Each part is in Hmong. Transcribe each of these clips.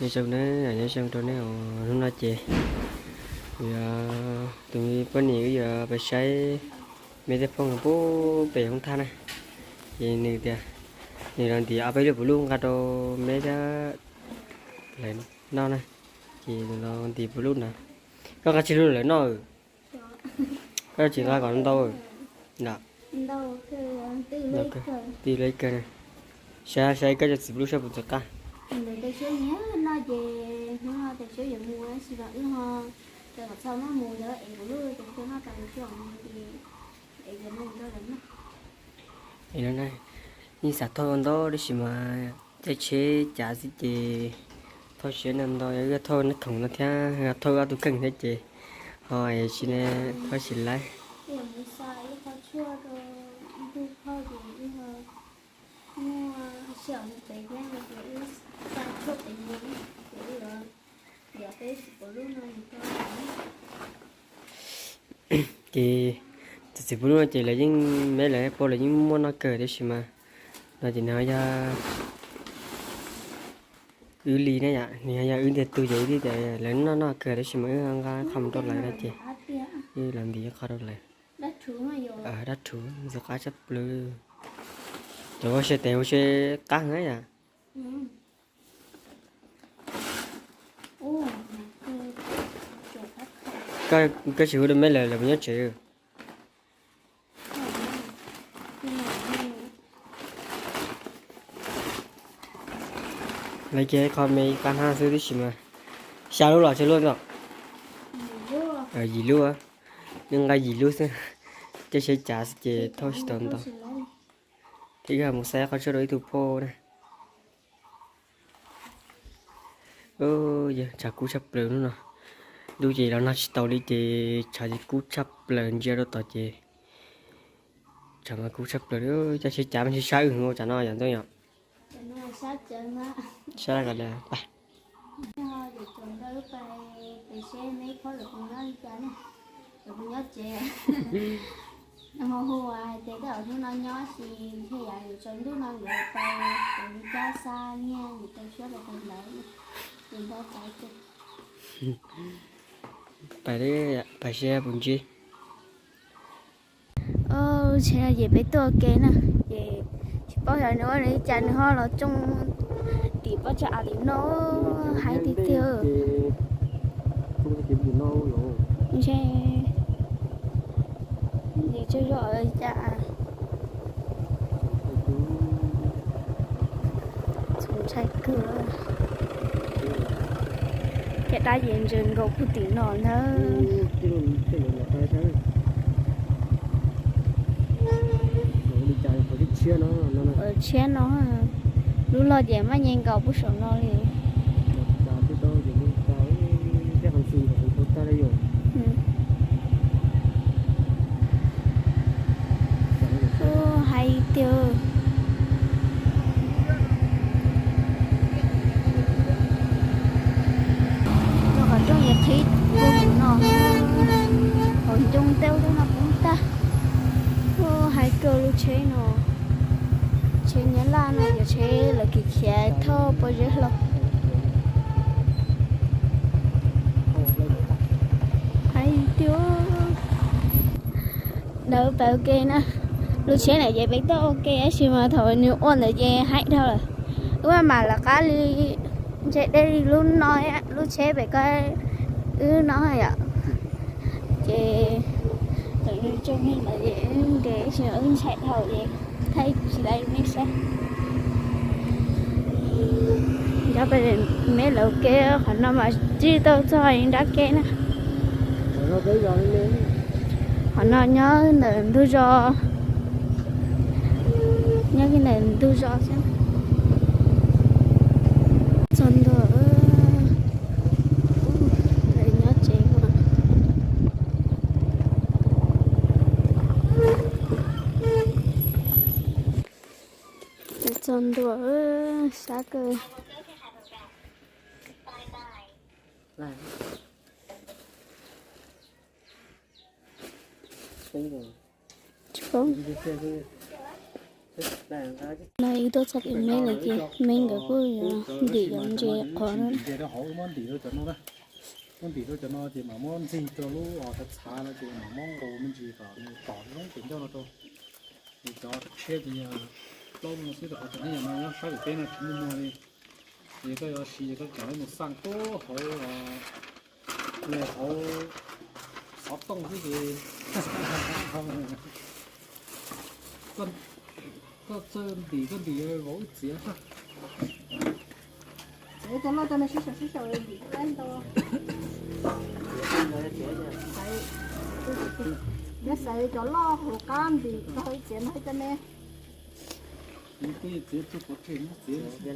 Nyob zoo na, nyob zoo rau nej os. Hnub no ces kuv yuav, tus me poj niam wb yuav pais saib meb tej phauj nyob pem hoob thaj na. Ces nws tias nws los ntim ob peb lub puv luj nqa rau meb thiab lawv noj na. Ces nws los ntim puv luj na. Koj nqa tsawg lub lawv noj? Koj tsis nqa kom ntau. Ntau, twb loj kawg na. Saib, saib koj cov txiv puv luj saib puas txawv qab. Yeej xav thauj ntau tab sis mas caij tsheb cav xwb ces thauj siab ntau ntau, yog thauj nab khoom no thiab thauj ob tug kheej thiab ces ho tsis ne, thauj tsis laib. Ces tus txiv puv luj no ces lawv yeej, meb lawv pab lawv yeej muaj noj kawg tab sis mas no ces nws ho yog wb li ne yom, nws ho yog wb ntiag tug ces wb li tias lawv noj noj kawg tab sis mas wb nqa qhov mus rau lawv no ces wb los ntim qhov rau lawv. Dab rhuv ntxim qab tshaj plaws. Cov ua se tes ua se qab heev yom. Koj tsis hu rau meb lawv, lawv puas nyob tsev? Lawv ces qhov me ib qab hnab xwb tib si mas xya lub los tsawg lub ntag? Yim lub. Nws nqa yim lub xwb, caij tsheb cav xwb ces thauj tsis tau ntau. Thiab wb ho mus saib qhov tshuaj rau ib tug phauj na. Yog tshav kub tshaj plaws hnub no, ntuj ces los nag tsis tau li ces tshav ces kub tshaj plaws, ntsia rau tod ces tshav mas kub tshaj plaws. Caij tsheb cav mas tsis sab wb ua tsam no yom Ntxooj yom. Sab li ko. Pais, pais saib puas ntsib. Tsheb no ces peb tuaj ua ke na, ces tsis paub xyov nws ua li cas nws ho los tsoo tim pob tsag av tim no, haib tiag tiag. Ntshe nws tsaug zog li cas. Txaus ntshai kawg. Caj dab ces ntsaws nkaus puag tim no ntag. Tshiab no, lub loj ces maj nyem nkaus puag saum no li. Haib tiag. Qhov rooj es qhib puag tim no, qhov ncoo tej ub no poob tag. Haib kawg lub tsheb no, tsheb Nyab Laj no yog tsheb lawv khiav khiav thauj pob zeb hlau. Haib tiag. Ntawd peb ua ke na, lub tsheb ntawd ces peb tuaj ua ke tab sis mas thaum nws ua ntawd ces haib dhau lawm. Wb mam lawv qab li, ntshe deb li lub no, lub tsheb pem ko wb no yom. Ces thaum nws tsaug zog ntawd ces wb nres tab sis wb ntshai dhau ces thaij tsis tau nej saib. Nyob pem meb lawv kev qhov no mas tsis tau txog nrab kev na. Qhov no nyob ntawm ntug zos, nyob kiag ntawm ntug zos xwb. Txog ntua, lawv nyob tsev. Txog ntua, sab kawg. Tsis paub. No ib tuaj txog tim Meeb lawm ces Meeb nkawd kuj yuav ntim cov ntses qhov no. Muab ntim rau cov no ces mam muab ntxig rau lub os txhav txhav no ces mam muab nqus me ntsis kom nws tom zoo ces ncauj no rau. Ces cov tshiab ces yog plaub no xwb rau qhov cov nyob yog no nyob sab pem teb no tsis muaj muag li. Ces koj yuav siv ces koj tseem mus xaj tuaj hauv, hauv xov tooj xwb ces koj txawj ntim koj ntim vauv wb txiav xwb. Txiav cov loj rau me sib xyaw sib xyaw ntim ntau. Neb xaiv cov loj hauv qab ntim rau ib txiav no ib cov me. Txiav tsuag pov tseg no txiav, txiav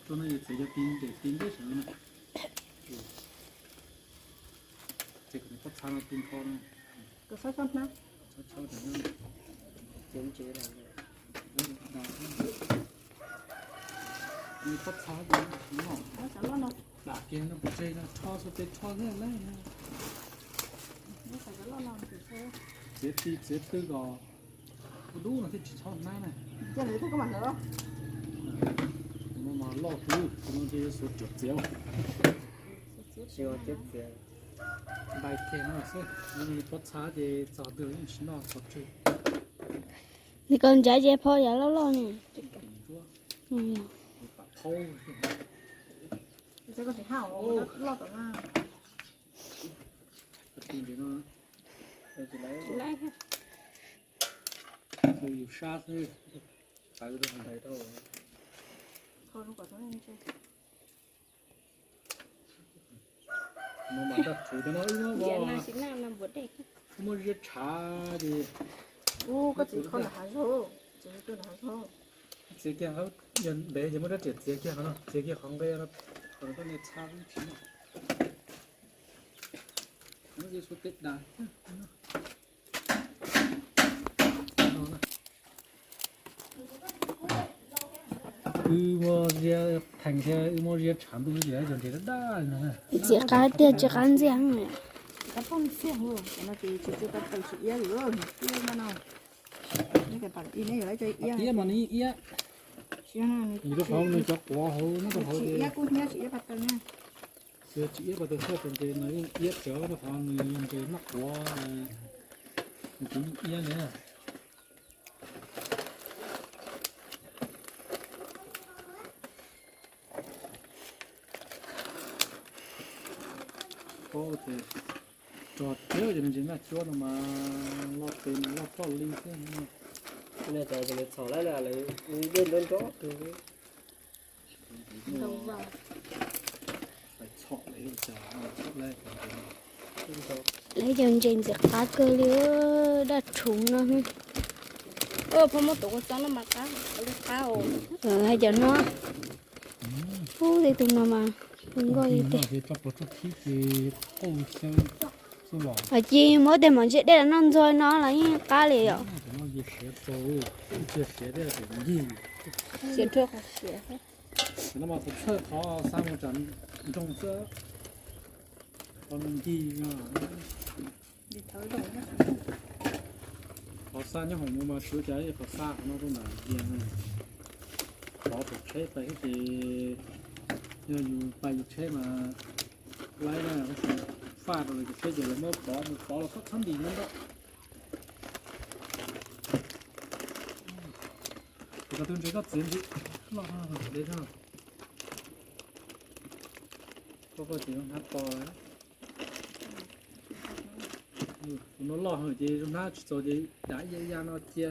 tsuag no txiav cov ti nres ti nres sawv no. Ces kom nws pob txha no ti nrho no. Koj txhob txhob hnab. Txhob txhob txhob hnab. Nws pob txha ces no. Dam kiag no pov tseg no rho xwb peb rho thiab lawm. Txiav ti txiav twg kom ua dub no thiaj tsis txhob hnab na. Tus no mas loj twg, tus no ces yuav xuav riam txiav. Npai kiag no xwb, pob txha ces txog twg yeej tsis noj txog tseg. Nws koj ntshav ces phau yav loj loj ne. Yus sab xwb, tawv rau. No mas daj rhuv cov no wb muab, wb muab ziab tshav ces, koj txiv kho nram hav zoov, txiv kho nram hav zoov. Txiav kiag, yog ntev ces muab rab riam txiav kiag qhov no, txiav kiag qhov nqe no, qhov no koj niag txhab ib tsis noj. Wb muab ziab theej thiab wb muab ziab tshav ntuj xwb ces yog ntses daj daj li no. Txiav qab tiag tsis qab ntxiag. Iab mas nws yeej iab. Nws rau qhov nws cov quav hauv nyob rau hauv. Tsis iab kuj hnyiab, tsis iab pas taws na. Tsis iab pas taws xwb, tus ntses mas yeej iab tsawv rau qhov nws yog ntses noj quav, nws kuj yeej iab li. Paub tias rog tiag ces me ntsis naj cuab no mas loj tes mas loj txoj li xwb. Txhom lawv, lawv dej nrov nrov kawg. Lawv cov ntses ntxim qab kawg li, daj rhuv no. Phauj muab tus kua txob no mas qab, qab os. Hais cov no, ub, tej tus no mas nkauj li tiag. Ces muab tej mom ntsis dej los noj ntxuag no los yeej qab li yom. Siav rhuav qhov siav. Txhawj qhov xa mus tsam nroog xwb, qhov ncig no. Qhov xa nyob hoom mus mas tsuav cas ib qhov xa qhov no rau ntawm yias. Qhov pem tsheb pais xwb ces yog yus pais yus tsheb mas laib na, faj rau lawv cov tsheb ces lawv muab pov mus pov los txhob txhob ntim no ntag. Kuv cov tus ntses koj txiav ntsis loj no, koj txiav hnab to. Tus no loj heev ces zoo hnab tsis txaus ces dav ya ya no cia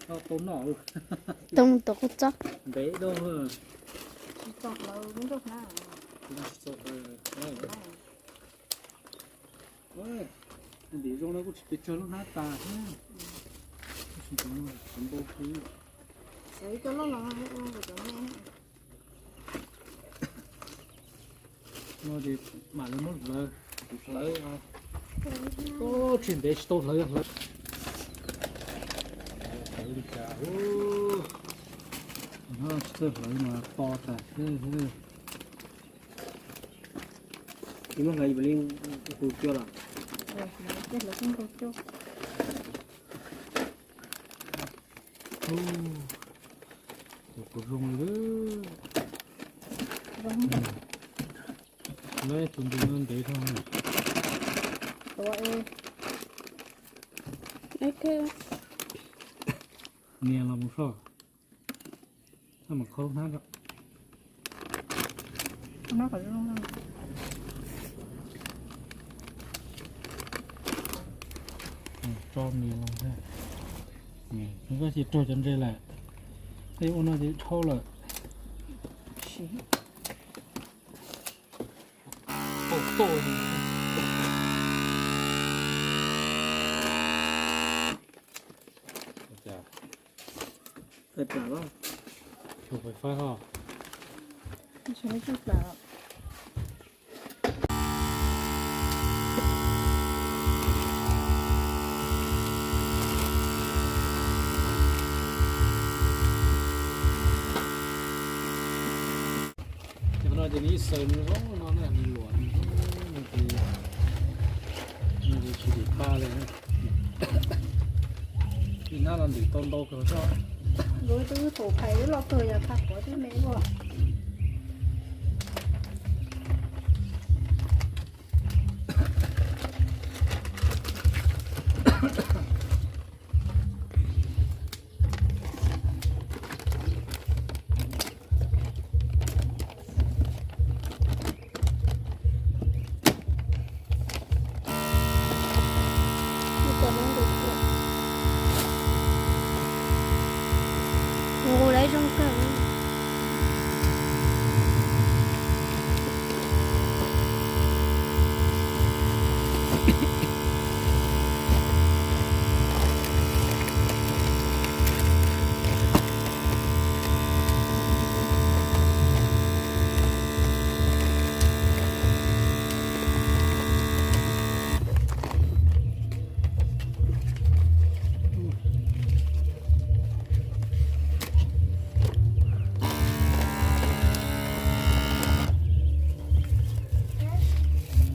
tau noj. Tau tau kua txob ntev dua. Ntim zoo no kuj tsis pes tsawg lub hnab tas thiab. No ces mam li muab hlawv, hlawv, tsis ntev tsis tau hlawv, hlawv li cas, tsis tau hlawv mas to tas thiab. Muab hlawv li nkaus cuaj los. Tus kuv zoo li. Lawv tus ntws no ntev dhau. Nias los mus soj. Thaj mam kho lub hnab rau. Tso nias los. Nws koj tsis raug cov ntses lawm. Tej ua no ces dhau lawm. Tawm plam los. Tsuag fais fab ho. Tsuag plam. Cov no ces nws ib xaws nws zoo no na, nws luam nws zoo no ces nws tsis dim pa li. Ib hnab no ntws tau ntau kawg thiab. Nkawd twb pum phais lub loj kawg yog phaj quav twb me ua. Nqus lawv zoo kawg.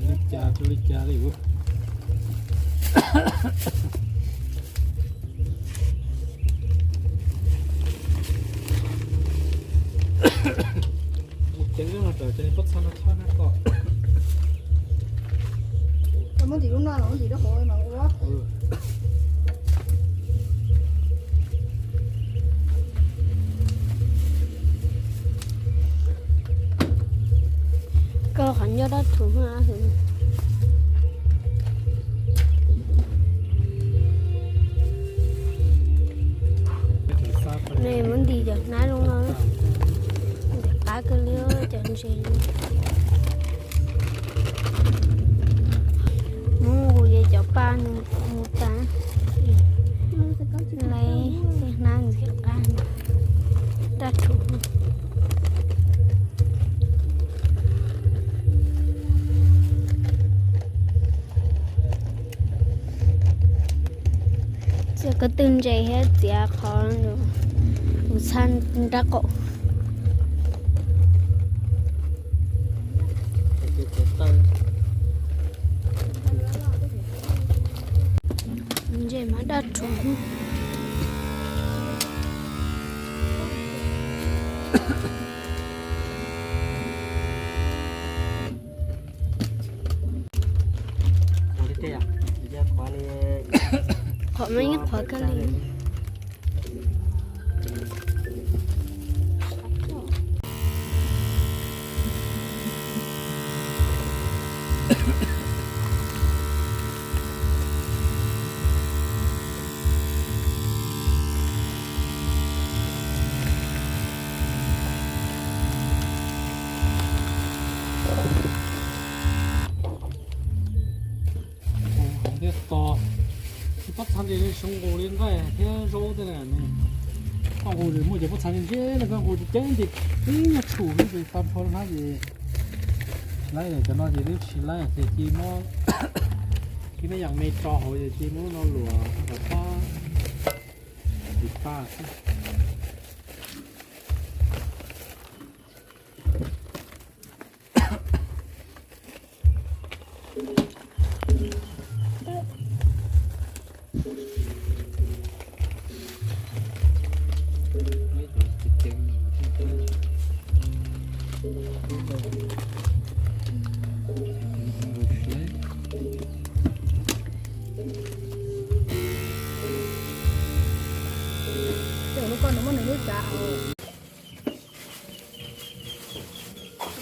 Li cas rau li cas li. Ceev lub no raws cov pob txha no txhob nab ko. Koj muab ntim lub no los muab ntim rau hauv mas ua. Koj qhov ncauj dab rhuv. Nws muab ntim cov hnab zoo no, ntim qab kawg li cov ntses. Muab nqus ces cov pa nws mus tas. Lawv tej hnab nws thiaj qab, dab rhuv. Txiav ko tw ntses thiab txiav qhov tus txha nrab qaum. Ntses mas daj rhuv. Qhov no yeej qhuav kawg li. Heev thiab to. Pob txha ntses zoo nqus li nqaij thiab zaub tej na. Koj nqus muaj cov pob txha ntse ntse no koj nqus ces ceeb ces ib nyuag tshum xwb ces tau nrho hnab ces. Tsis laib cov no ces twb tsis laib ces cia muab ib me yam me tso hauv ces cia muab no luam kom txhob dim pa xwb.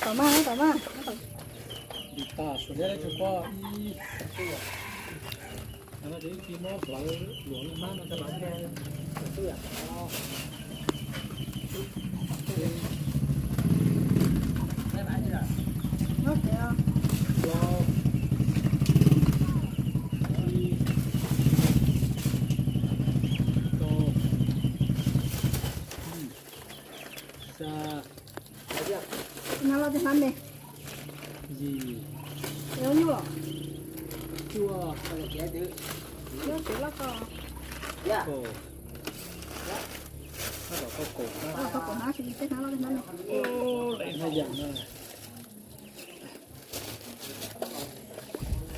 Tom mas, tom mas. Dim tas suav liab tsis pom ib. Ib pliag muab hlawv luam li hmab no rau lawv. Sa. Hnab loj thiab hnab me. Yim. Nyuj. Cuaj. Nyuj txiv loj ko. Kaum. Hnab tom kaum hnab. Kaum hnab, tsis li tej hnab loj thiab hnab me. Lawv hnab yam na.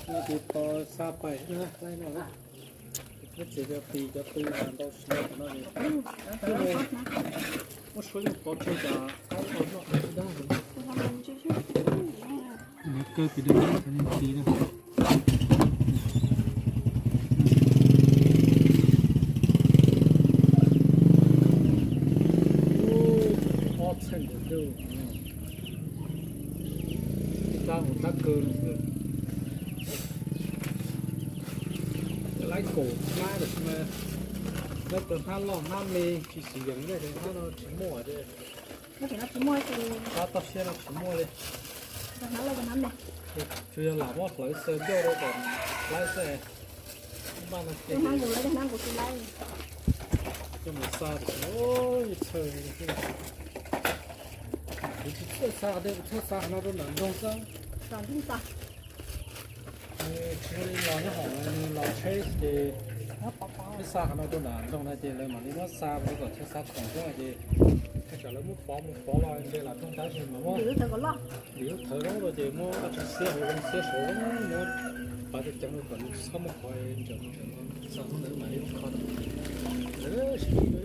Noj ces tau xa pais na, laij no na. Neb txiv cov tis cov pw ntau ntau siav no es, muab suab yeej pov tseg cas qaib tau noj dab. Nws kawg pim dab cov niag tis na. Ob txheej ntawm dawj, tab mus tab kaw no xwb. Laib kaum hnab tab sis mas lawv tus hnab loj hnab me tsis siv yees li, hnab no tsis muaj ces, hnab toj siab no tsis muaj li. Tsuas yog lam muab hlawv xaws ncauj rau kom laib xwb. Hnab no ces mus xa, txhawj, kuv tsis txawj xa, kuv txhawj xa qhov no rau nram nroog xwb. Tsis los nyob hauv, los tsheb ces peb xa qhov no rau nram nroog no ces lawv mam li muab xa rau kom tsis xa khoom xwb ces, tsam lawv muab pov mus pov los nce los nroog tab sis mas muab, vim lub thawv zoo rau ces muab dab tsi xiab hauv zoo xiab saud zoo, muab pav ceev ceev rau kom nws tsis txhob muaj qhov ntsaws mus ntsaws no, xa hnub ntawd mam li muab kho tau. Lawv sib